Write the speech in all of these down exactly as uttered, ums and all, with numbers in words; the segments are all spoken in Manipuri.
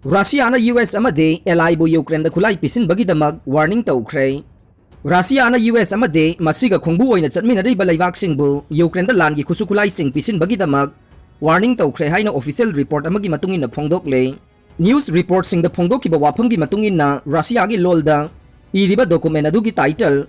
ꯔꯁꯤꯌꯥꯅ ꯌꯨ ꯑꯦꯁ ꯑꯃꯗꯤ ꯑꯦꯂꯥꯏꯕꯨ ꯌꯨꯀ꯭ꯔꯦꯟꯗ ꯈꯨꯠꯂꯥꯏ ꯄꯤꯁꯤꯟꯕꯒꯤꯗꯃꯛ ꯋꯥꯔꯅꯤꯡ ꯇꯧꯈ꯭ꯔꯦ꯫ ꯔꯁꯤꯌꯥꯅ ꯌꯨ ꯑꯦꯁ ꯑꯃꯗꯤ ꯃꯁꯤꯒ ꯈꯣꯡꯕꯨ ꯑꯣꯏꯅ ꯆꯠꯃꯤꯟꯅꯔꯤꯕ ꯂꯩꯕꯥꯛꯁꯤꯡꯕꯨ ꯌꯨꯀ꯭ꯔꯦꯟꯗ ꯂꯥꯟꯒꯤ ꯈꯨꯠꯁꯨ ꯈꯨꯠꯂꯥꯏꯁꯤꯡ ꯄꯤꯁꯤꯟꯕꯒꯤꯗꯃꯛ ꯋꯥꯔꯅꯤꯡ ꯇꯧꯈ꯭ꯔꯦ ꯍꯥꯏꯅ ꯑꯣꯐꯤꯁꯤꯌꯦꯜ ꯔꯤꯄꯣꯔꯠ ꯑꯃꯒꯤ ꯃꯇꯨꯡ ꯏꯟꯅ ꯐꯣꯡꯗꯣꯛꯂꯦ꯫ ꯅ꯭ꯌꯨꯁ ꯔꯤꯄꯣꯔꯠꯁꯤꯡꯗ ꯐꯣꯡꯗꯣꯛꯈꯤꯕ ꯋꯥꯐꯝꯒꯤ ꯃꯇꯨꯡ ꯏꯟꯅ ꯔꯁꯤꯌꯥꯒꯤ ꯂꯣꯜꯗ ꯏꯔꯤꯕ ꯗꯣꯀꯨꯃꯦꯟ ꯑꯗꯨꯒꯤ title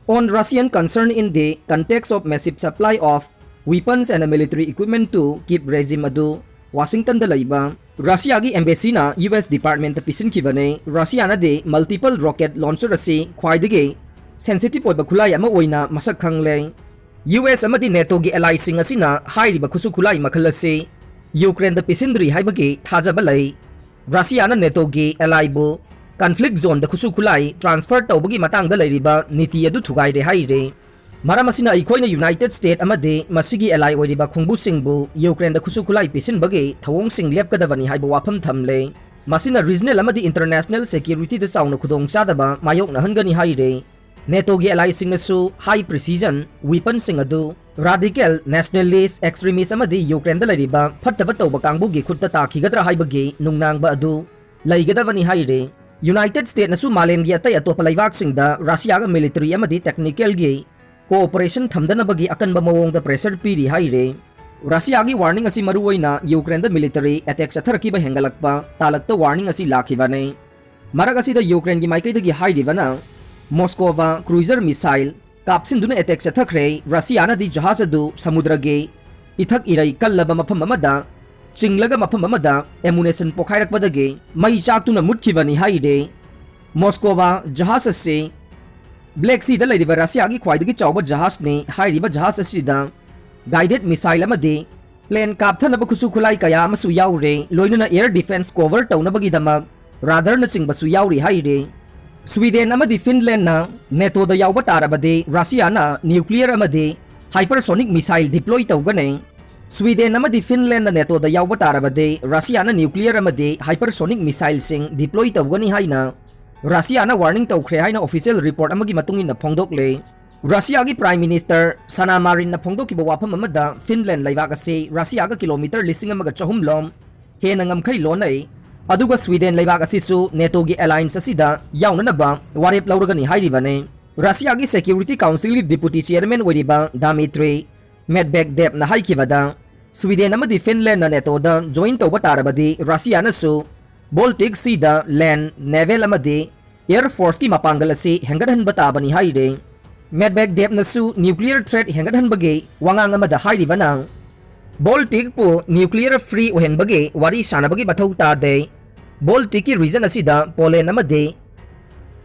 On Russian Concern in the Context of Massive Supply of Weapons and Military Equipment to Kyiv Regime ꯑꯗꯨ ꯋꯥꯁꯤꯡꯇꯟꯗ ꯂꯩꯕ ꯔꯁꯤꯌꯥꯒꯤ ꯑꯦꯝꯕꯦꯁꯤꯅ ꯌꯨ ꯑꯦꯁ ꯗꯤꯄꯥꯔꯠꯃꯦꯟꯇ ꯄꯤꯁꯤꯟꯈꯤꯕꯅꯤ꯫ ꯔꯁꯤꯌꯥꯅꯗꯤ ꯃꯜꯇꯤꯄꯜ ꯔꯣꯀꯦꯠ ꯂꯣꯟꯆꯔ ꯑꯁꯤ ꯈ꯭ꯋꯥꯏꯗꯒꯤ ꯁꯦꯟꯁꯤꯇꯤꯚ ꯑꯣꯏꯕ ꯈꯨꯠꯂꯥꯏ ꯑꯃ ꯑꯣꯏꯅ ꯃꯁꯛ ꯈꯪꯂꯦ꯫ ꯌꯨ ꯑꯦꯁ ꯑꯃꯗꯤ ꯅꯦꯇꯣꯒꯤ ꯑꯦꯂꯥꯏꯁꯤꯡ ꯑꯁꯤꯅ ꯍꯥꯏꯔꯤꯕ ꯈꯨꯠꯁꯨ ꯈꯨꯠꯂꯥꯏ ꯃꯈꯜ ꯑꯁꯤ ꯌꯨꯀ꯭ꯔꯦꯟꯗ ꯄꯤꯁꯤꯟꯗ꯭ꯔꯤ ꯍꯥꯏꯕꯒꯤ ꯊꯥꯖꯕ ꯂꯩ꯫ ꯔꯁꯤꯌꯥꯅ ꯅꯦꯇꯣꯒꯤ ꯑꯦꯂꯥꯏꯕꯨ ꯀꯟꯐ꯭ꯂꯤꯛ ꯖꯣꯟꯗ ꯈꯨꯠꯁꯨ ꯈꯨꯠꯂꯥꯏ ꯇ꯭ꯔꯥꯟꯁꯐꯔ ꯇꯧꯕꯒꯤ ꯃꯇꯥꯡꯗ ꯂꯩꯔꯤꯕ ꯅꯤꯇꯤ ꯑꯗꯨ ꯊꯨꯒꯥꯏꯔꯦ ꯍꯥꯏꯔꯤ꯫ ꯃꯔꯝ ꯑꯁꯤꯅ ꯑꯩꯈꯣꯏꯅ ꯌꯨꯅꯥꯏꯇꯦꯗ ꯁ꯭ꯇꯦꯠ ꯑꯃꯗꯤ ꯃꯁꯤꯒꯤ ꯑꯦꯂꯥꯏ ꯑꯣꯏꯔꯤꯕ ꯈꯣꯡꯕꯨꯁꯤꯡꯕꯨ ꯌꯨꯀ꯭ꯔꯦꯟꯗ ꯈꯨꯠꯁꯨ ꯈꯨꯠꯂꯥꯏ ꯄꯤꯁꯤꯟꯕꯒꯤ ꯊꯧꯑꯣꯡꯁꯤꯡ ꯂꯦꯞꯀꯗꯕꯅꯤ ꯍꯥꯏꯕ ꯋꯥꯐꯝ ꯊꯝꯂꯦ꯫ ꯃꯁꯤꯅ ꯔꯤꯖꯅꯦꯜ ꯑꯃꯗꯤ ꯏꯟꯇꯔꯅꯦꯁꯅꯦꯜ ꯁꯦꯀ꯭ꯌꯨꯔꯤꯇꯤꯗ ꯆꯥꯎꯅ ꯈꯨꯗꯣꯡꯆꯥꯗꯕ ꯃꯥꯌꯣꯛꯅꯍꯟꯒꯅꯤ ꯍꯥꯏꯔꯤ꯫ ꯅꯦꯇꯣꯒꯤ ꯑꯦꯂꯥꯏꯁꯤꯡꯅꯁꯨ ꯍꯥꯏ ꯄ꯭ꯔꯤꯁꯤꯖꯟ ꯋꯤꯄꯟꯁꯤꯡ ꯑꯗꯨ ꯔꯥꯗꯤꯀꯦꯜ ꯅꯦꯁꯅꯦꯂꯤꯁ ꯑꯦꯛꯁꯇ꯭ꯔꯤꯃꯤꯁ ꯑꯃꯗꯤ ꯌꯨꯀ꯭ꯔꯦꯟꯗ ꯂꯩꯔꯤꯕ ꯐꯠꯇꯕ ꯇꯧꯕ ꯀꯥꯡꯕꯨꯒꯤ ꯈꯨꯠꯇ ꯇꯥꯈꯤꯒꯗ꯭ꯔꯥ ꯍꯥꯏꯕꯒꯤ ꯅꯨꯡꯅꯥꯡꯕ ꯑꯗꯨ ꯂꯩꯒꯗꯕꯅꯤ ꯍꯥꯏꯔꯤ꯫ ꯌꯨꯅꯥꯏꯇꯦꯗ ꯁ꯭ꯇꯦꯠꯅꯁꯨ ꯃꯥꯂꯦꯝꯒꯤ ꯑꯇꯩ ꯑꯇꯣꯞꯄ ꯂꯩꯕꯥꯛꯁꯤꯡꯗ ꯔꯁꯤꯌꯥꯒ ꯃꯤꯂꯤꯇꯔꯤ ꯑꯃꯗꯤ ꯇꯦꯛꯅꯤꯀꯦꯜꯒꯤ ꯀꯣꯑꯣꯄꯔꯦꯁꯟ ꯊꯝꯗꯅꯕꯒꯤ ꯑꯀꯟꯕ ꯃꯑꯣꯡꯗ ꯄ꯭ꯔꯦꯁꯔ ꯄꯤꯔꯤ ꯍꯥꯏꯔꯤ꯫ ꯔꯁꯤꯌꯥꯒꯤ ꯋꯥꯔꯅꯤꯡ ꯑꯁꯤ ꯃꯔꯨꯑꯣꯏꯅ ꯌꯨꯀ꯭ꯔꯦꯟꯗ ꯃꯤꯂꯤꯇꯔꯤ ꯑꯦꯇꯦꯛ ꯆꯠꯊꯔꯛꯈꯤꯕ ꯍꯦꯟꯒꯠꯂꯛꯄ ꯇꯥꯂꯛꯇ ꯋꯥꯔꯅꯤꯡ ꯑꯁꯤ ꯂꯥꯛꯈꯤꯕꯅꯤ꯫ ꯃꯔꯛ ꯑꯁꯤꯗ ꯌꯨꯀ꯭ꯔꯦꯟꯒꯤ ꯃꯥꯏꯀꯩꯗꯒꯤ ꯍꯥꯏꯔꯤꯕꯅ ꯃꯣꯁꯀꯣꯚ ꯀ꯭ꯔꯨꯏꯖꯔ ꯃꯤꯁꯥꯏꯜ ꯀꯥꯞꯁꯤꯟꯗꯨꯅ ꯑꯦꯇꯦꯛ ꯆꯠꯊꯈ꯭ꯔꯦ꯫ ꯔꯁꯤꯌꯥꯅꯗꯤ ꯖꯍꯥꯖ ꯑꯗꯨ ꯁꯃꯨꯗ꯭ꯔꯒꯤ ꯏꯊꯛ ꯏꯔꯩ ꯀꯜꯂꯕ ꯃꯐꯝ ꯑꯃꯗ ꯆꯤꯡꯂꯒ ꯃꯐꯝ ꯑꯃꯗ ꯑꯦꯃꯨꯅꯦꯁꯟ ꯄꯣꯈꯥꯏꯔꯛꯄꯗꯒꯤ ꯃꯩ ꯆꯥꯛꯇꯨꯅ ꯃꯨꯠꯈꯤꯕꯅꯤ ꯍꯥꯏꯔꯤ꯫ ꯃꯣꯁꯀꯣꯚ ꯖꯍꯥꯖ ꯑꯁꯤ ꯕ꯭ꯂꯦꯛ ꯁꯤꯗ ꯂꯩꯔꯤꯕ ꯔꯁꯤꯌꯥꯒꯤ ꯈ꯭ꯋꯥꯏꯗꯒꯤ ꯆꯥꯎꯕ ꯖꯍꯥꯖꯅꯤ꯫ ꯍꯥꯏꯔꯤꯕ ꯖꯍꯥꯖ ꯑꯁꯤꯗ ꯒꯥꯏꯗꯦꯗ ꯃꯤꯁꯥꯏꯜ ꯑꯃꯗꯤ ꯄ꯭ꯂꯦꯟ ꯀꯥꯞꯊꯅꯕ ꯈꯨꯠꯁꯨ ꯈꯨꯠꯂꯥꯏ ꯀꯌꯥ ꯑꯃꯁꯨ ꯌꯥꯎꯔꯦ, ꯂꯣꯏꯅꯅ ꯑꯦꯌꯔ ꯗꯤꯐꯦꯟꯁ ꯀꯣꯚꯔ ꯇꯧꯅꯕꯒꯤꯗꯃꯛ ꯔꯥꯗꯥꯔꯅꯆꯤꯡꯕꯁꯨ ꯌꯥꯎꯔꯤ ꯍꯥꯏꯔꯤ꯫ ꯁ꯭ꯋꯤꯗꯦꯟ ꯑꯃꯗꯤ ꯐꯤꯟꯂꯦꯟꯗꯅ ꯅꯦꯇꯣꯗ ꯌꯥꯎꯕ ꯇꯥꯔꯕꯗꯤ ꯔꯁꯤꯌꯥꯅ ꯅ꯭ꯌꯨꯀ꯭ꯂꯤꯌꯔ ꯑꯃꯗꯤ ꯍꯥꯏꯄꯔꯁꯣꯅꯤꯛ ꯃꯤꯁꯥꯏꯜ ꯗꯤꯄ꯭ꯂꯣꯏ ꯇꯧꯒꯅꯤ꯫ ꯁ꯭ꯋꯤꯗꯦꯟ ꯑꯃꯗꯤ ꯐꯤꯟꯂꯦꯟꯗ ꯅꯦꯇꯣꯗ ꯌꯥꯎꯕ ꯇꯥꯔꯕꯗꯤ ꯔꯁꯤꯌꯥꯅ ꯅ꯭ꯌꯨꯀ꯭ꯂꯤꯌꯔ ꯑꯃꯗꯤ ꯍꯥꯏꯄꯔꯁꯣꯅꯤꯛ ꯃꯤꯁꯥꯏꯜꯁꯤꯡ ꯗꯤꯄ꯭ꯂꯣꯏ ꯇꯧꯒꯅꯤ ꯍꯥꯏꯅ ꯔꯁꯤꯌꯥꯅ ꯋꯥꯔꯅꯤꯡ ꯇꯧꯈ꯭ꯔꯦ ꯍꯥꯏꯅ ꯑꯣꯐꯤꯁꯤꯌꯦꯜ ꯔꯤꯄꯣꯔꯠ ꯑꯃꯒꯤ ꯃꯇꯨꯡ ꯏꯟꯅ ꯐꯣꯡꯗꯣꯛꯂꯦ꯫ ꯔꯁꯤꯌꯥꯒꯤ ꯄ꯭ꯔꯥꯏꯝ ꯃꯤꯅꯤꯁꯇꯔ ꯁꯅꯥ ꯃꯥꯔꯤꯟꯅ ꯐꯣꯡꯗꯣꯛꯈꯤꯕ ꯋꯥꯐꯝ ꯑꯃꯗ ꯐꯤꯟꯂꯦꯟ ꯂꯩꯕꯥꯛ ꯑꯁꯤ ꯔꯁꯤꯌꯥꯒ ꯀꯤꯂꯣꯃꯤꯇꯔ ꯂꯤꯁꯤꯡ ꯑꯃꯒ ꯆꯍꯨꯝ ꯂꯣꯝ ꯍꯦꯟꯅ ꯉꯝꯈꯩ ꯂꯣꯟꯅꯩ꯫ ꯑꯗꯨꯒ ꯁ꯭ꯋꯤꯗꯦꯟ ꯂꯩꯕꯥꯛ ꯑꯁꯤꯁꯨ ꯅꯦꯇꯣꯒꯤ alliance ꯑꯁꯤꯗ ꯌꯥꯎꯅꯅꯕ ꯋꯥꯔꯦꯞ ꯂꯧꯔꯒꯅꯤ ꯍꯥꯏꯔꯤꯕꯅꯤ꯫ ꯔꯁꯤꯌꯥꯒꯤ Security Councilꯒꯤ Deputy Chairman ꯑꯣꯏꯔꯤꯕ ꯗꯥꯃꯤꯇ꯭ꯔꯤ ꯃꯦꯗꯕꯦꯛꯗꯦꯞꯅ ꯍꯥꯏꯈꯤꯕꯗ, ꯁ꯭ꯋꯤꯗꯦꯟ ꯑꯃꯗꯤ ꯐꯤꯟꯂꯦꯟꯅ ꯅꯦꯇꯣꯗ join ꯇꯧꯕ ꯇꯥꯔꯕꯗꯤ ꯔꯁꯤꯌꯥꯅꯁꯨ Baltic Seaꯗ land, naval ꯑꯃꯗꯤ air forceꯀꯤ ꯃꯄꯥꯡꯒꯜ ꯑꯁꯤ ꯍꯦꯟꯒꯠꯍꯟꯕ ꯇꯥꯕꯅꯤ ꯍꯥꯏꯔꯦ꯫ ꯃꯦꯗꯕꯦꯛꯗꯦꯞꯅꯁꯨ nuclear threat ꯍꯦꯟꯒꯠꯍꯟꯕꯒꯤ ꯋꯥꯉꯥꯡ ꯑꯃꯗ ꯍꯥꯏꯔꯤꯕꯅ, Balticꯄꯨ nuclear free ꯑꯣꯏꯍꯟꯕꯒꯤ ꯋꯥꯔꯤ ꯁꯥꯟꯅꯕꯒꯤ ꯃꯊꯧ ꯇꯥꯗꯦ꯫ Balticꯀꯤ region ꯑꯁꯤꯗ Poland ꯑꯃꯗꯤ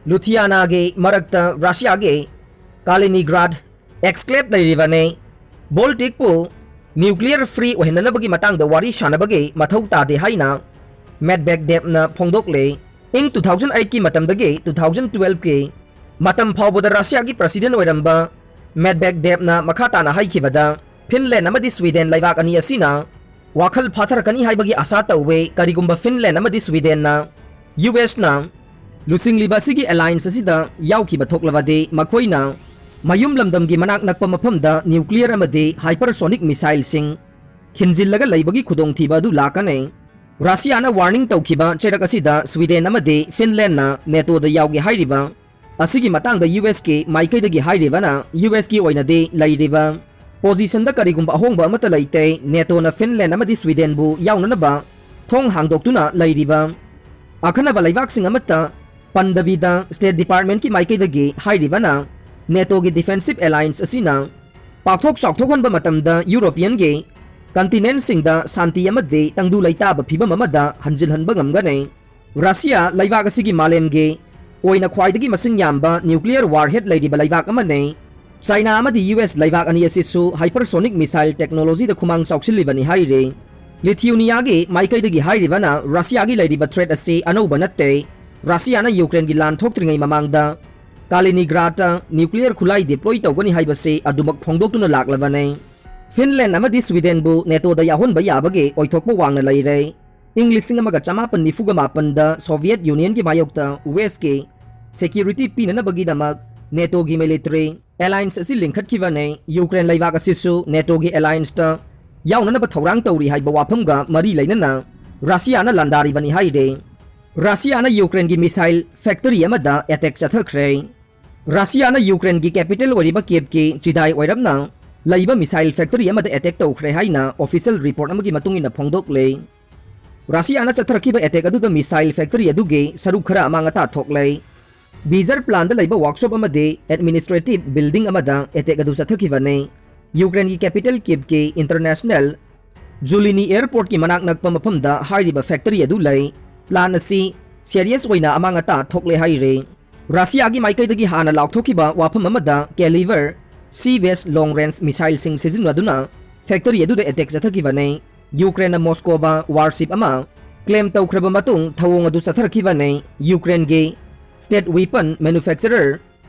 Lithuaniaꯒꯤ ꯃꯔꯛꯇ ꯔꯁꯤꯌꯥꯒꯤ Kaliningrad exclave ꯂꯩꯔꯤꯕꯅꯤ꯫ Balticꯄꯨ nuclear free ꯑꯣꯏꯍꯟꯅꯅꯕꯒꯤ ꯃꯇꯥꯡꯗ ꯋꯥꯔꯤ ꯁꯥꯟꯅꯕꯒꯤ ꯃꯊꯧ ꯇꯥꯗꯦ ꯍꯥꯏꯅ ꯃꯦꯗꯕꯦꯛꯗꯦꯞꯅ ꯐꯣꯡꯗꯣꯛꯂꯤ꯫ ꯏꯪ two thousand eightꯀꯤ ꯃꯇꯝꯗꯒꯤ two thousand twelveꯀꯤ ꯃꯇꯝ ꯐꯥꯎꯕꯗ ꯔꯁꯤꯌꯥꯒꯤ president ꯑꯣꯏꯔꯝꯕ ꯃꯦꯗꯕꯦꯛꯗꯦꯞꯅ ꯃꯈꯥ ꯇꯥꯅ ꯍꯥꯏꯈꯤꯕꯗ, ꯐꯤꯟꯂꯦꯟ ꯑꯃꯗꯤ ꯁ꯭ꯋꯤꯗꯦꯟ ꯂꯩꯕꯥꯛ ꯑꯅꯤ ꯑꯁꯤꯅ ꯋꯥꯈꯜ ꯐꯥꯊꯔꯛꯀꯅꯤ ꯍꯥꯏꯕꯒꯤ ꯑꯥꯁꯥ ꯇꯧꯋꯦ꯫ ꯀꯔꯤꯒꯨꯝꯕ ꯐꯤꯟꯂꯦꯟ ꯑꯃꯗꯤ ꯁ꯭ꯋꯤꯗꯦꯟꯅ ꯌꯨ ꯑꯦꯁꯅ ꯂꯨꯆꯤꯡꯂꯤꯕ ꯑꯁꯤꯒꯤ alliance ꯑꯁꯤꯗ ꯌꯥꯎꯈꯤꯕ ꯊꯣꯛꯂꯕꯗꯤ, ꯃꯈꯣꯏꯅ ꯃꯌꯨꯝ ꯂꯝꯗꯝꯒꯤ ꯃꯅꯥꯛ ꯅꯛꯄ ꯃꯐꯝꯗ nuclear ꯑꯃꯗꯤ hypersonic missileꯁꯤꯡ ꯈꯤꯟꯖꯤꯜꯂꯒ ꯂꯩꯕꯒꯤ ꯈꯨꯗꯣꯡꯊꯤꯕ ꯑꯗꯨ ꯂꯥꯛꯀꯅꯤ꯫ ꯔꯁꯤꯌꯥꯅ warning ꯇꯧꯈꯤꯕ ꯆꯩꯔꯛ ꯑꯁꯤꯗ ꯁ꯭ꯋꯤꯗꯦꯟ ꯑꯃꯗꯤ ꯐꯤꯟꯂꯦꯟꯅ ꯅꯦꯇꯣꯗ ꯌꯥꯎꯒꯦ ꯍꯥꯏꯔꯤꯕ ꯑꯁꯤꯒꯤ ꯃꯇꯥꯡꯗ ꯌꯨ ꯑꯦꯁꯀꯤ ꯃꯥꯏꯀꯩꯗꯒꯤ ꯍꯥꯏꯔꯤꯕꯅ, ꯌꯨ ꯑꯦꯁꯀꯤ ꯑꯣꯏꯅꯗꯤ ꯂꯩꯔꯤꯕ positionꯗ ꯀꯔꯤꯒꯨꯝꯕ ꯑꯍꯣꯡꯕ ꯑꯃꯠꯇ ꯂꯩꯇꯦ꯫ ꯅꯦꯇꯣꯅ ꯐꯤꯟꯂꯦꯟ ꯑꯃꯗꯤ ꯁ꯭ꯋꯤꯗꯦꯟꯕꯨ ꯌꯥꯎꯅꯅꯕ ꯊꯣꯡ ꯍꯥꯡꯗꯣꯛꯇꯨꯅ ꯂꯩꯔꯤꯕ ꯑꯈꯟꯅꯕ ꯂꯩꯕꯥꯛꯁꯤꯡ ꯑꯃꯠꯇ ꯄꯟꯗꯕꯤꯗ State Departmentꯀꯤ ꯃꯥꯏꯀꯩꯗꯒꯤ ꯍꯥꯏꯔꯤꯕꯅ, ꯅꯦꯇꯣꯒꯤ defensive alliance ꯑꯁꯤꯅ ꯄꯥꯛꯊꯣꯛ ꯆꯥꯎꯊꯣꯛꯍꯟꯕ ꯃꯇꯝꯗ Europeanꯒꯤ continentꯁꯤꯡꯗ ꯁꯥꯟꯇꯤ ꯑꯃꯗꯤ ꯇꯪꯗꯨ ꯂꯩꯇꯥꯕ ꯐꯤꯕꯝ ꯑꯃꯗ ꯍꯟꯖꯤꯜꯍꯟꯕ ꯉꯝꯒꯅꯤ꯫ ꯔꯁꯤꯌꯥ ꯂꯩꯕꯥꯛ ꯑꯁꯤꯒꯤ ꯃꯥꯂꯦꯝꯒꯤ ꯑꯣꯏꯅ ꯈ꯭ꯋꯥꯏꯗꯒꯤ ꯃꯁꯤꯡ ꯌꯥꯝꯕ nuclear warhead ꯂꯩꯔꯤꯕ ꯂꯩꯕꯥꯛ ꯑꯃꯅꯤ꯫ ꯆꯥꯏꯅꯥ ꯑꯃꯗꯤ ꯌꯨ ꯑꯦꯁ ꯂꯩꯕꯥꯛ ꯑꯅꯤ ꯑꯁꯤꯁꯨ hypersonic missile technologyꯗ ꯈꯨꯃꯥꯡ ꯆꯥꯎꯁꯤꯜꯂꯤꯕꯅꯤ ꯍꯥꯏꯔꯤ꯫ ꯂꯤꯊꯤꯌꯨꯅꯤꯌꯥꯒꯤ ꯃꯥꯏꯀꯩꯗꯒꯤ ꯍꯥꯏꯔꯤꯕꯅ, ꯔꯁꯤꯌꯥꯒꯤ ꯂꯩꯔꯤꯕ threat ꯑꯁꯤ ꯑꯅꯧꯕ ꯅꯠꯇꯦ꯫ ꯔꯁꯤꯌꯥꯅ ꯌꯨꯀ꯭ꯔꯦꯟꯒꯤ ꯂꯥꯟ ꯊꯣꯛꯇ꯭ꯔꯤꯉꯩ ꯃꯃꯥꯡꯗ ꯀꯥꯂꯤꯅꯤꯒ꯭ꯔꯥꯗꯇ nuclear ꯈꯨꯠꯂꯥꯏ deploy ꯇꯧꯒꯅꯤ ꯍꯥꯏꯕꯁꯤ ꯑꯗꯨꯃꯛ ꯐꯣꯡꯗꯣꯛꯇꯨꯅ ꯂꯥꯛꯂꯕꯅꯤ꯫ ꯐꯤꯟꯂꯦꯟ ꯑꯃꯗꯤ ꯁ꯭ꯋꯤꯗꯦꯟꯕꯨ ꯅꯦꯇꯣꯗ ꯌꯥꯎꯍꯟꯕ ꯌꯥꯕꯒꯤ ꯑꯣꯏꯊꯣꯛꯄ ꯋꯥꯡꯅ ꯂꯩꯔꯦ꯫ ꯏꯪ ꯂꯤꯁꯤꯡ ꯑꯃꯒ ꯆꯃꯥꯄꯟ ꯅꯤꯐꯨꯒ ꯃꯥꯄꯟꯗ Soviet Unionꯒꯤ ꯃꯥꯌꯣꯛꯇ Westꯀꯤ security ꯄꯤꯅꯅꯕꯒꯤꯗꯃꯛ ꯅꯦꯇꯣꯒꯤ military alliance ꯑꯁꯤ ꯂꯤꯡꯈꯠꯈꯤꯕꯅꯤ꯫ ꯌꯨꯀ꯭ꯔꯦꯟ ꯂꯩꯕꯥꯛ ꯑꯁꯤꯁꯨ ꯅꯦꯇꯣꯒꯤ allianceꯇ ꯌꯥꯎꯅꯅꯕ ꯊꯧꯔꯥꯡ ꯇꯧꯔꯤ ꯍꯥꯏꯕ ꯋꯥꯐꯝꯒ ꯃꯔꯤ ꯂꯩꯅꯅ ꯔꯁꯤꯌꯥꯅ ꯂꯥꯟꯗꯥꯔꯤꯕꯅꯤ ꯍꯥꯏꯔꯦ꯫ ꯔꯁꯤꯌꯥꯅ ꯌꯨꯀ꯭ꯔꯦꯟꯒꯤ ꯃꯤꯁꯥꯏꯜ ꯐꯦꯛꯇꯔꯤ ꯑꯃꯗ ꯑꯦꯇꯦꯛ ꯆꯠꯊꯈ꯭ꯔꯦ꯫ ꯔꯁꯤꯌꯥꯅ ꯌꯨꯀ꯭ꯔꯦꯟꯒꯤ ꯀꯦꯄꯤꯇꯦꯜ ꯑꯣꯏꯔꯤꯕ ꯀꯤꯞꯀꯤ ꯆꯤꯗꯥꯏ ꯑꯣꯏꯔꯞꯅ ꯂꯩꯕ ꯃꯤꯁꯥꯏꯜ ꯐꯦꯛꯇꯔꯤ ꯑꯃꯗ ꯑꯦꯇꯦꯛ ꯇꯧꯈ꯭ꯔꯦ ꯍꯥꯏꯅ ꯑꯣꯐꯤꯁꯤꯌꯦꯜ ꯔꯤꯄꯣꯔꯠ ꯑꯃꯒꯤ ꯃꯇꯨꯡ ꯏꯟꯅ ꯐꯣꯡꯗꯣꯛꯂꯦ꯫ ꯔꯁꯤꯌꯥꯅ ꯆꯠꯊꯔꯛꯈꯤꯕ ꯑꯦꯇꯦꯛ ꯑꯗꯨꯗ ꯃꯤꯁꯥꯏꯜ ꯐꯦꯛꯇꯔꯤ ꯑꯗꯨꯒꯤ ꯁꯔꯨꯛ ꯈꯔ ꯑꯃꯥꯡ ꯑꯇꯥ ꯊꯣꯛꯂꯦ꯫ ꯕꯤꯖꯔ ꯄ꯭ꯂꯥꯟꯗ ꯂꯩꯕ ꯋꯥꯔꯛꯁꯣꯞ ꯑꯃꯗꯤ ꯑꯦꯗꯃꯤꯅꯤꯁꯇ꯭ꯔꯦꯇꯤꯚ ꯕꯤꯜꯗꯤꯡ ꯑꯃꯗ ꯑꯦꯇꯦꯛ ꯑꯗꯨ ꯆꯠꯊꯈꯤꯕꯅꯤ꯫ ꯌꯨꯀ꯭ꯔꯦꯟꯒꯤ ꯀꯦꯄꯤꯇꯦꯜ ꯀꯤꯞꯀꯤ ꯏꯟꯇꯔꯅꯦꯁꯅꯦꯜ ꯖꯨꯂꯤꯅꯤ ꯑꯦꯌꯔꯄꯣꯔꯠꯀꯤ ꯃꯅꯥꯛ ꯅꯛꯄ ꯃꯐꯝꯗ ꯍꯥꯏꯔꯤꯕ ꯐꯦꯛꯇꯔꯤ ꯑꯗꯨ ꯂꯩ꯫ ꯄ꯭ꯂꯥꯟ ꯑꯁꯤ ꯁꯦꯔꯤꯌꯁ ꯑꯣꯏꯅ ꯑꯃꯥꯡ ꯑꯇꯥ ꯊꯣꯛꯂꯦ ꯍꯥꯏꯔꯤ꯫ ꯔꯁꯤꯌꯥꯒꯤ ꯃꯥꯏꯀꯩꯗꯒꯤ ꯍꯥꯟꯅ ꯂꯥꯎꯊꯣꯛꯈꯤꯕ ꯋꯥꯐꯝ ꯑꯃꯗ ꯀꯦꯂꯤꯚꯔ ꯁꯤ ꯕꯦꯁ ꯂꯣꯡ ꯔꯦꯟꯖ ꯃꯤꯁꯥꯏꯜꯁꯤꯡ ꯁꯤꯖꯤꯟꯅꯗꯨꯅ ꯐꯦꯛꯇꯔꯤ ꯑꯗꯨꯗ ꯑꯦꯇꯦꯛ ꯆꯠꯊꯈꯤꯕꯅꯤ꯫ ꯌꯨꯀ꯭ꯔꯦꯟꯅ ꯃꯣꯁꯀꯣꯕ ꯋꯥꯔꯁꯤꯞ ꯑꯃ ꯀ꯭ꯂꯦꯝ ꯇꯧꯈ꯭ꯔꯕ ꯃꯇꯨꯡ ꯊꯧꯑꯣꯡ ꯑꯗꯨ ꯆꯠꯊꯔꯛꯈꯤꯕꯅꯤ꯫ ꯌꯨꯀ꯭ꯔꯦꯟꯒꯤ ꯁ꯭ꯇꯦꯠ ꯋꯤꯄꯟ ꯃꯦꯅꯨꯐꯦꯛꯆꯔꯔ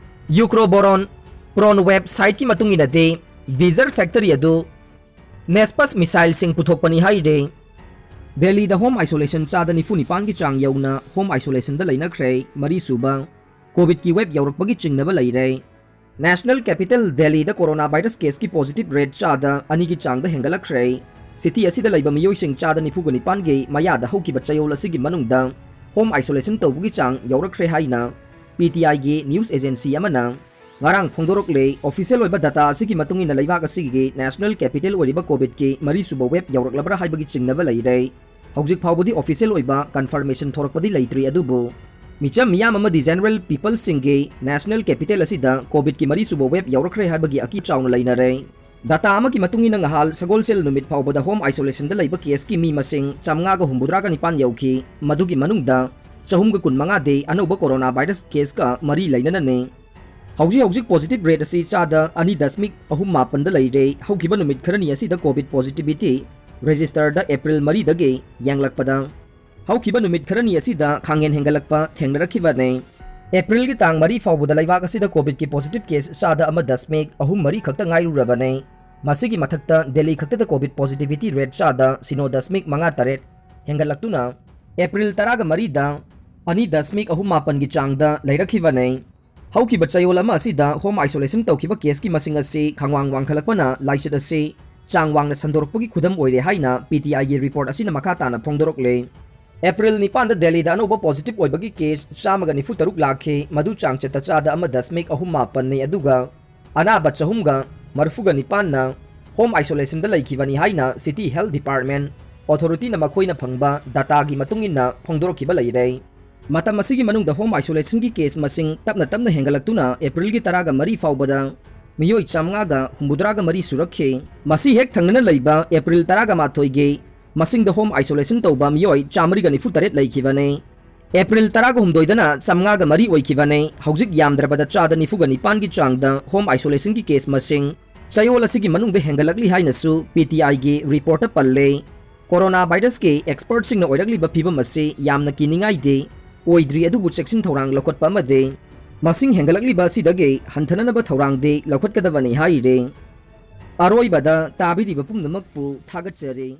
ꯌꯨꯀ꯭ꯔꯣꯕꯣꯔꯣꯟ ꯄ꯭ꯔꯣꯟ ꯋꯦꯕ ꯁꯥꯏꯠꯀꯤ ꯃꯇꯨꯡ ꯏꯟꯅꯗꯤ ꯕꯤꯖꯔ ꯐꯦꯛꯇꯔꯤ ꯑꯗꯨ ꯅꯦꯁꯄꯁ ꯃꯤꯁꯥꯏꯜꯁꯤꯡ ꯄꯨꯊꯣꯛꯄꯅꯤ ꯍꯥꯏꯔꯤ꯫ ꯗꯦꯜꯂꯤꯗ ꯍꯣꯝ ꯑꯥꯏꯁꯣꯂꯦꯁꯟ ꯆꯥꯗ ꯅꯤꯐꯨ ꯅꯤꯄꯥꯟꯒꯤ ꯆꯥꯡ ꯌꯧꯅ ꯍꯣꯝ ꯑꯥꯏꯁꯣꯂꯦꯁꯟꯗ ꯂꯩꯅꯈ꯭ꯔꯦ꯫ ꯃꯔꯤꯁꯨꯕ ꯀꯣꯚꯤꯗꯀꯤ ꯋꯦꯕ ꯌꯧꯔꯛꯄꯒꯤ ꯆꯤꯡꯅꯕ ꯂꯩꯔꯦ꯫ ꯅꯦꯁꯅꯦꯜ ꯀꯦꯄꯤꯇꯦꯜ ꯗꯦꯜꯂꯤꯗ ꯀꯣꯔꯣꯅꯥ ꯚꯥꯏꯔꯁ ꯀꯦꯁꯀꯤ ꯄꯣꯖꯤꯇꯤꯚ ꯔꯦꯠ ꯆꯥꯗ ꯑꯅꯤꯒꯤ ꯆꯥꯡꯗ ꯍꯦꯟꯒꯠꯂꯛꯈ꯭ꯔꯦ꯫ ꯁꯤꯇꯤ ꯑꯁꯤꯗ ꯂꯩꯕ ꯃꯤꯑꯣꯏꯁꯤꯡ ꯆꯥꯗ ꯅꯤꯐꯨꯒ ꯅꯤꯄꯥꯟꯒꯤ ꯃꯌꯥꯗ ꯍꯧꯈꯤꯕ ꯆꯌꯣꯜ ꯑꯁꯤꯒꯤ ꯃꯅꯨꯡꯗ ꯍꯣꯝ ꯑꯥꯏꯁꯣꯂꯦꯁꯟ ꯇꯧꯕꯒꯤ ꯆꯥꯡ ꯌꯧꯔꯛꯈ꯭ꯔꯦ ꯍꯥꯏꯅ ꯄꯤ ꯇꯤ ꯑꯥꯏꯒꯤ ꯅ꯭ꯌꯨꯁ ꯑꯦꯖꯦꯟꯁꯤ ꯑꯃꯅ ꯉꯔꯥꯡ ꯐꯣꯡꯗꯣꯔꯛꯂꯦ꯫ ꯑꯣꯐꯤꯁꯤꯌꯦꯜ ꯑꯣꯏꯕ ꯗꯇꯥ ꯑꯁꯤꯒꯤ ꯃꯇꯨꯡ ꯏꯟꯅ ꯂꯩꯕꯥꯛ ꯑꯁꯤꯒꯤ ꯅꯦꯁꯅꯦꯜ ꯀꯦꯄꯤꯇꯦꯜ ꯑꯣꯏꯔꯤꯕ ꯀꯣꯚꯤꯗꯀꯤ ꯃꯔꯤꯁꯨꯕ ꯋꯦꯕ ꯌꯧꯔꯛꯂꯕ꯭ꯔꯥ ꯍꯥꯏꯕꯒꯤ ꯆꯤꯡꯅꯕ ꯂꯩꯔꯦ꯫ ꯍꯧꯖꯤꯛ ꯐꯥꯎꯕꯗꯤ ꯑꯣꯐꯤꯁꯤꯌꯦꯜ ꯑꯣꯏꯕ ꯀꯟꯐꯔꯃꯦꯁꯟ ꯊꯣꯔꯛꯄꯗꯤ ꯂꯩꯇ꯭ꯔꯤ, ꯑꯗꯨꯕꯨ ꯃꯤꯆꯝ ꯃꯤꯌꯥꯝ ꯑꯃꯗꯤ ꯖꯦꯅꯔꯦꯜ ꯄꯤꯄꯜꯁꯤꯡꯒꯤ ꯅꯦꯁꯅꯦꯜ ꯀꯦꯄꯤꯇꯦꯜ ꯑꯁꯤꯗ ꯀꯣꯚꯤꯗꯀꯤ ꯃꯔꯤꯁꯨꯕ ꯋꯦꯕ ꯌꯧꯔꯛꯈ꯭ꯔꯦ ꯍꯥꯏꯕꯒꯤ ꯑꯀꯤ ꯆꯥꯎꯅ ꯂꯩꯅꯔꯦ꯫ ꯗꯇꯥ ꯑꯃꯒꯤ ꯃꯇꯨꯡ ꯏꯟꯅ ꯉꯍꯥꯜ ꯁꯒꯣꯜꯁꯦꯜ ꯅꯨꯃꯤꯠ ꯐꯥꯎꯕꯗ ꯍꯣꯝ ꯑꯥꯏꯁꯣꯂꯦꯁꯟꯗ ꯂꯩꯕ ꯀꯦꯁꯀꯤ ꯃꯤ ꯃꯁꯤꯡ ꯆꯥꯝꯃꯉꯥꯒ ꯍꯨꯝꯐꯨꯇꯔꯥꯒ ꯅꯤꯄꯥꯟ ꯌꯧꯈꯤ꯫ ꯃꯗꯨꯒꯤ ꯃꯅꯨꯡꯗ ꯆꯍꯨꯝꯒ ꯀꯨꯟꯃꯉꯥꯗꯤ ꯑꯅꯧꯕ ꯀꯣꯔꯣꯅꯥ ꯚꯥꯏꯔꯁ ꯀꯦꯁꯀ ꯃꯔꯤ ꯂꯩꯅꯅꯅꯤ꯫ ꯍꯧꯖꯤꯛ ꯍꯧꯖꯤꯛ ꯄꯣꯖꯤꯇꯤꯚ ꯔꯦꯠ ꯑꯁꯤ ꯆꯥꯗ ꯑꯅꯤ ꯗꯁꯃꯤꯛ ꯑꯍꯨꯝ ꯃꯥꯄꯟꯗ ꯂꯩꯔꯦ꯫ ꯍꯧꯈꯤꯕ ꯅꯨꯃꯤꯠ ꯈꯔꯅꯤ ꯑꯁꯤꯗ ꯀꯣꯚꯤꯗ ꯄꯣꯖꯤꯇꯤꯚꯤꯇꯤ ꯔꯦꯖꯤꯁꯇꯔꯗ ꯑꯦꯄ꯭ꯔꯤꯜ ꯃꯔꯤꯗꯒꯤ ꯌꯦꯡꯂꯛꯄꯗ ꯍꯧꯈꯤꯕ ꯅꯨꯃꯤꯠ ꯈꯔꯅꯤ ꯑꯁꯤꯗ ꯈꯥꯡꯍꯦꯟ ꯍꯦꯟꯒꯠꯂꯛꯄ ꯊꯦꯡꯅꯔꯛꯈꯤꯕꯅꯤ꯫ ꯑꯦꯄ꯭ꯔꯤꯜꯒꯤ ꯇꯥꯡ ꯃꯔꯤ ꯐꯥꯎꯕꯗ ꯂꯩꯕꯥꯛ ꯑꯁꯤꯗ ꯀꯣꯚꯤꯗꯀꯤ ꯄꯣꯖꯤꯇꯤꯚ ꯀꯦꯁ ꯆꯥꯗ ꯑꯃ ꯗꯁꯃꯤꯛ ꯑꯍꯨꯝ ꯃꯔꯤ ꯈꯛꯇ ꯉꯥꯏꯔꯨꯔꯕꯅꯤ꯫ ꯃꯁꯤꯒꯤ ꯃꯊꯛꯇ ꯗꯦꯜꯂꯤ ꯈꯛꯇꯗ ꯀꯣꯚꯤꯗ ꯄꯣꯖꯤꯇꯤꯚꯤꯇꯤ ꯔꯦꯠ ꯆꯥꯗ ꯁꯤꯅꯣ ꯗꯁꯃꯤꯛ ꯃꯉꯥ ꯇꯔꯦꯠ ꯍꯦꯟꯒꯠꯂꯛꯇꯨꯅ ꯑꯦꯄ꯭ꯔꯤꯜ ꯇꯔꯥꯒ ꯃꯔꯤꯗ ꯑꯅꯤ ꯗꯁꯃꯤꯛ ꯑꯍꯨꯝ ꯃꯥꯄꯟꯒꯤ ꯆꯥꯡꯗ ꯂꯩꯔꯛꯈꯤꯕꯅꯤ꯫ ꯍꯧꯈꯤꯕ ꯆꯌꯣꯜ ꯑꯃ ꯑꯁꯤꯗ ꯍꯣꯝ ꯑꯥꯏꯁꯣꯂꯦꯁꯟ ꯇꯧꯈꯤꯕ ꯀꯦꯁꯀꯤ ꯃꯁꯤꯡ ꯑꯁꯤ ꯈꯪꯋꯥꯡ ꯋꯥꯡꯈꯠꯂꯛꯄꯅ ꯂꯥꯏꯆꯠ ꯑꯁꯤ ꯆꯥꯡ ꯋꯥꯡꯅ ꯁꯟꯗꯣꯔꯛꯄꯒꯤ ꯈꯨꯗꯝ ꯑꯣꯏꯔꯦ ꯍꯥꯏꯅ P T I ꯒꯤ report ꯑꯁꯤꯅ ꯃꯈꯥ ꯇꯥꯅ ꯐꯣꯡꯗꯣꯔꯛꯂꯦ꯫ ꯑꯦꯄ꯭ꯔꯤꯜ ꯅꯤꯄꯥꯟꯗ ꯗꯦꯜꯂꯤꯗ ꯑꯅꯧꯕ positive ꯑꯣꯏꯕꯒꯤ case ꯆꯥꯝꯃꯒ ꯅꯤꯐꯨ ꯇꯔꯨꯛ ꯂꯥꯛꯈꯤ, ꯃꯗꯨ ꯆꯥꯡꯆꯠꯇ ꯆꯥꯗ ꯑꯃ ꯗꯁꯃꯤꯛ ꯑꯍꯨꯝ ꯃꯥꯄꯟꯅꯤ, ꯑꯗꯨꯒ ꯑꯅꯥꯕ ꯆꯍꯨꯝꯒ ꯃꯔꯤꯐꯨꯒ ꯅꯤꯄꯥꯟꯅ home isolationꯗ ꯂꯩꯈꯤꯕꯅꯤ ꯍꯥꯏꯅ City Health Department authorityꯅ ꯃꯈꯣꯏꯅ ꯐꯪꯕ dataꯒꯤ ꯃꯇꯨꯡ ꯏꯟꯅ ꯐꯣꯡꯗꯣꯔꯛꯈꯤꯕ ꯂꯩꯔꯦ꯫ ꯃꯇꯝ ꯑꯁꯤꯒꯤ ꯃꯅꯨꯡꯗ home isolationꯒꯤ case ꯃꯁꯤꯡ ꯇꯞꯅ ꯇꯞꯅ ꯍꯦꯟꯒꯠꯂꯛꯇꯨꯅ ꯑꯦꯄ꯭ꯔꯤꯜꯒꯤ ꯇꯔꯥꯒ ꯃꯔꯤ ꯐꯥꯎꯕꯗ ꯃꯤꯑꯣꯏ ꯆꯥꯝꯃꯉꯥꯒ ꯍꯨꯝꯐꯨꯇꯔꯥꯒ ꯃꯔꯤ ꯁꯨꯔꯛꯈꯤ꯫ ꯃꯁꯤ ꯍꯦꯛ ꯊꯪꯅꯅ ꯂꯩꯕ ꯑꯦꯄ꯭ꯔꯤꯜ ꯇꯔꯥꯒ ꯃꯥꯊꯣꯏꯒꯤ ꯃꯁꯤꯡꯗ home isolation ꯇꯧꯕ ꯃꯤꯑꯣꯏ ꯆꯥꯃꯔꯤꯒ ꯅꯤꯐꯨ ꯇꯔꯦꯠ ꯂꯩꯈꯤꯕꯅꯤ꯫ ꯑꯦꯄ꯭ꯔꯤꯜ ꯇꯔꯥꯒ ꯍꯨꯝꯗꯣꯏꯗꯅ ꯆꯥꯝꯃꯉꯥꯒ ꯃꯔꯤ ꯑꯣꯏꯈꯤꯕꯅꯤ꯫ ꯍꯧꯖꯤꯛ ꯌꯥꯝꯗ꯭ꯔꯕꯗ ꯆꯥꯗ ꯅꯤꯐꯨꯒ ꯅꯤꯄꯥꯟꯒꯤ ꯆꯥꯡꯗ home isolationꯒꯤ case ꯃꯁꯤꯡ ꯆꯌꯣꯜ ꯑꯁꯤꯒꯤ ꯃꯅꯨꯡꯗ ꯍꯦꯟꯒꯠꯂꯛꯂꯤ ꯍꯥꯏꯅꯁꯨ P T Iꯒꯤ reportꯇ ꯄꯜꯂꯦ꯫ Corona virusꯀꯤ expertꯁꯤꯡꯅ ꯑꯣꯏꯔꯛꯂꯤꯕ ꯐꯤꯕꯝ ꯑꯁꯤ ꯌꯥꯝꯅ ꯀꯤꯅꯤꯡꯉꯥꯏꯗꯤ ꯑꯣꯏꯗ꯭ꯔꯤ, ꯑꯗꯨꯕꯨ ꯆꯦꯛꯁꯤꯟ ꯊꯧꯔꯥꯡ ꯂꯧꯈꯠꯄ ꯑꯃꯗꯤ ꯃꯁꯤꯡ ꯍꯦꯟꯒꯠꯂꯛꯂꯤꯕ ꯑꯁꯤꯗꯒꯤ ꯍꯟꯊꯅꯅꯕ ꯊꯧꯔꯥꯡꯗꯤ ꯂꯧꯈꯠꯀꯗꯕꯅꯤ ꯍꯥꯏꯔꯤ꯫ ꯑꯔꯣꯏꯕꯗ ꯇꯥꯕꯤꯔꯤꯕ ꯄꯨꯝꯅꯃꯛꯄꯨ ꯊꯥꯒꯠꯆꯔꯤ꯫